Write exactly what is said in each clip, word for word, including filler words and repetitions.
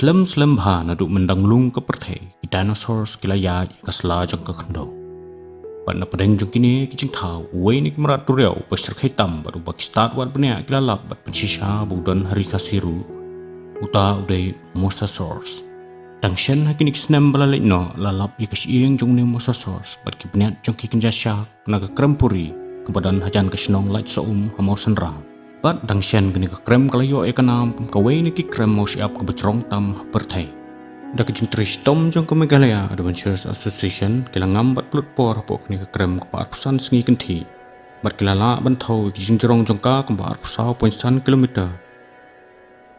Slem slem bha naduh myndang lung ka pyrthei, ki dinosaurs ki la ïaid ïa ka sla jong ka khyndew. Bad na pdeng jong kine ki jingthaw, uwei na ki mrad duriaw uba shyrkhei tam bad uba ki stad wad bniah ki la lap bad pynshisha ba u don ha ri Khasi ruh, uta u dei u Mosasaurus. Dang shen ha kine ki snem ba la leit noh, la lap ïa ka shyieng jong une u Mosasaurus bad ki bniat jong ki kynja shark na ka krem puri kaba don hajan ka shnong Laitsoum ha Mawsynram. Bad dang shen kane ka krem ka la ïoh ïa ka nam kum kawei na ki krem mawshyiap kaba jrong tam ha pyrthei. Da ka jingtrei shitom jong ka Meghalaya Adventures Association, ki la ngam bad pynlut por hapoh kane ka krem kaba arphew san sngi kynthih. Bad ki la lah ban thew ïa ka jingjrong jong ka kumba arphew saw point san kilometer,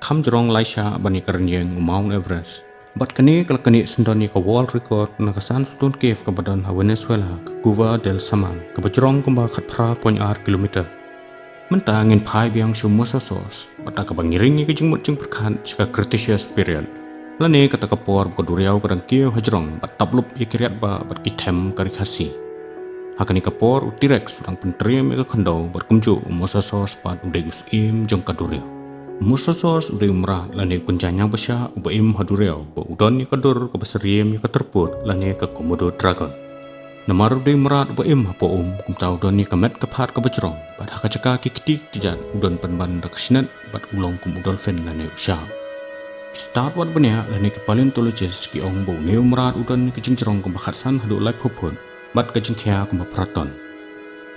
kham jrong lai shah ban ïa ka rynïeng u Mount Everest. Bad kane ka la knieh syndon ïa ka world record na ka Sandstone Cave kaba don ha Venezuela, ka Cueva del Samán, kaba jrong kumba khatphra point ar kilometer. Mynta ngin phai biang sha u Mosasaurus, bad da kaba ngi ring ïa ka jingmut jingpyrkhat sha ka Cretaceous period, lane kata ka por ba ka duriaw ka dang kiew hajrong bad tap lup ïa ki riat ba bad ki them ka ri Khasi. Ha kane ka por u T-Rex u dang pyntriem ïa ka khyndew bad kumjuh u Mosasaurus pat u dei u syiem jong ka duriaw. U Mosasaurus u dei u mrad lane u kynja ñiangpasha uba im ha duriaw, ba u don ïa ka dur kaba syriem ïa ka tyrpud lane ka Komodo dragon. Namar u dei u mrad uba im hapoh um, kumta u don ïa ka met ka phad kaba jrong, bad ha ka jaka ki kti ki kjat u don pynban da ka shnet bad u long kum u dolphin lane u shark. Ki stad wad bniah lane ki paleontologist ki ong ba une u mrad u don ïa ka jingjrong kumba khatsan haduh laiphew phut bad ka jingkhia kumba phra ton.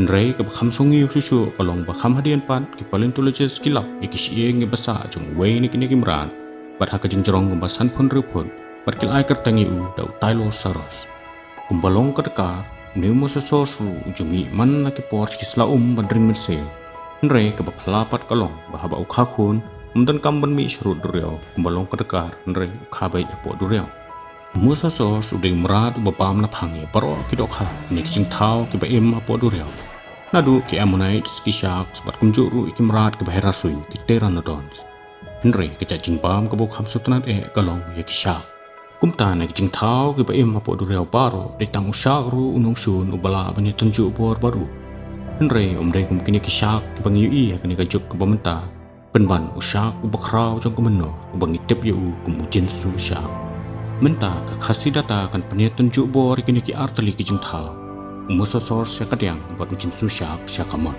Hynrei kaba kham sngew shuh shuh ka long ba kham hadien pat ki paleontologist ki lap ïa ki shyieng ïa ba sah jong uwei na kine ki mrad, bad ha ka jingjrong kumba sanphew hynriew phut, bad ki la ai kyrteng ïa u da u Tylosaurus. Kumba long ka dkar, une u Mosasaurus ruh u ju mih man la ki por sha ki sla um ban ring mynsiem. Hynrei kaba phylla pat ka long ba haba u kha khun, um donkam ban mih sharud duriaw kumba long ka dkar, hynrei u kha beit hapoh duriaw. U Mosasaurus u dei u mrad uba bam naphang ïa baroh ki dohkha ne ki jingthaw kiba im hapoh duriaw, naduh ki ammonites, ki sharks bad kumjuh ruh ïa ki mrad kiba heh rasuiñ, ki pteranodons. Hynrei ka jait jingbam kaba u kham sngewtynnad eh ka long ïa ki shark. Kumta na ki jingthaw kiba im hapoh duriaw baroh, dei tang u shark ruh u nongshun uba lah ban ïatynjuh bor bad u. Hynrei um dei kum kine ki shark kiba ngi ïohi ha kane ka juk kaba mynta. Pynban u shark uba khraw jong ka mynnor, uba ngi tip ïa u kum u jinsu shark. Mynta ka Khasi Data kan pynïatynjuh bor ïa kine ki artylli ki jingthaw: u Mosasaurus sha ka diang bad u jinsu shark sha ka mon.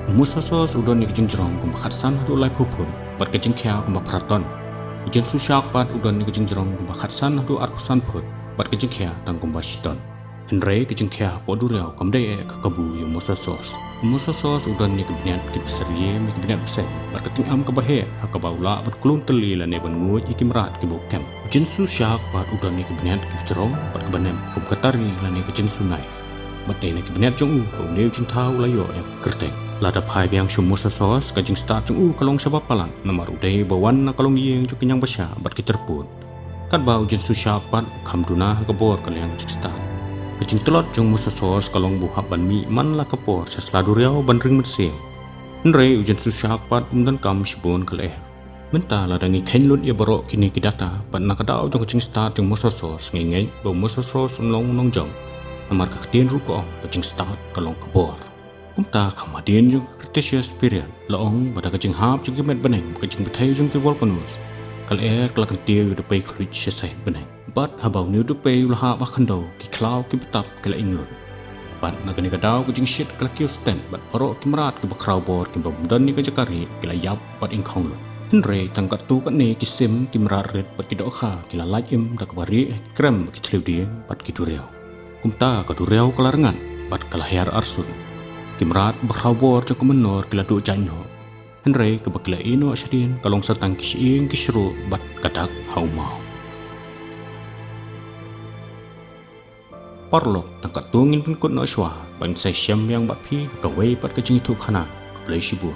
U Mosasaurus u don ïa ka jingjrong kumba khatsan haduh laiphew phut bad ka jingkhia kumba phra ton. U jinsu shark pat u don ïa ka jingjrong kumba khatsan haduh arphew san phut bad ka jingkhia tang kumba shi ton. Hynrei ka jingkhia hapoh duriaw kam dei eh ka kabu ïa u Mosasaurus. U Mosasaurus u don ïa ki bniat kiba syriem, ïa ki bniat bseiñ bad ka tyngam kaba heh, ha kaba u lah ban klun tylli lane ban nguid ïa ki mrad kiba u kem. U jinsu shark pat u don ïa ki bniat kiba jrong bad kiba nem kum ka tari lane ka jinsu knife. Bad dei na ki bniat jong u ba une u jingthaw u la ïoh ïa ka kyrteng. Lada phai biang sha u Mosasaurus, ka jingstad jong u ka long shibun palat, namar u dei ba wan na ka longïing jong ki ñiangpasha bad ki tyrpud. Katba u jinsu shark pat u kham duna ha ka bor ka liang jingstad. Ka jingtlot jong u Mosasaurus ka long ba u hap ban mih man la ka por sha sla duriaw ban ring mynsiem. Hynrei u jinsu shark pat um donkam shibun ka lyer. Mynta lada ngi kheiñ lut ïa baroh kine ki data, bad na ka daw jong ka jingstad jong u Mosasaurus, ngi ngeit ba u Mosasaurus um long u nongjop. Namar ka ktien ruh ka ong, ka jingstad ka long ka bor. Kumta kham hadien jong ka Cretaceous period, la ong ba da ka jinghap jong ki met bneng, ka jingbthei jong ki volcanoes, ka lyer ka la kyntiew ïa u dupei khluit sha sait bneng. Bad haba une u dupei u la hap ha khyndew, ki khlaw kiba tap ki la ing lut. Bad na kane ka daw ka jingshit ka la kiew stet, bad baroh ki mrad kiba khraw bor kiba bym don ïa ka jaka rieh ki la ïap bad ingkhong lut. Hynrei tang katto katne ki sim, ki mrad rit bad ki dohkha ki la lait im da kaba rieh ha ki krem, ki thliew dieng bad ki duriaw. Kumta ka duriaw ka la rngat bad ka la hiar arsut. Ki mrad ba khraw bor jong ka mynnor ki la duh jait noh. Hynrei kaba ki la ïeh noh shadien ka long sa tang ki shyieng, ki shruh bad ka dak ha u maw. Paralok, tang katto ngin pynkut noh shuwa, ban sa ïashem biang bad phi ha kawei pat ka jingïathuhkhana. Khublei shibun.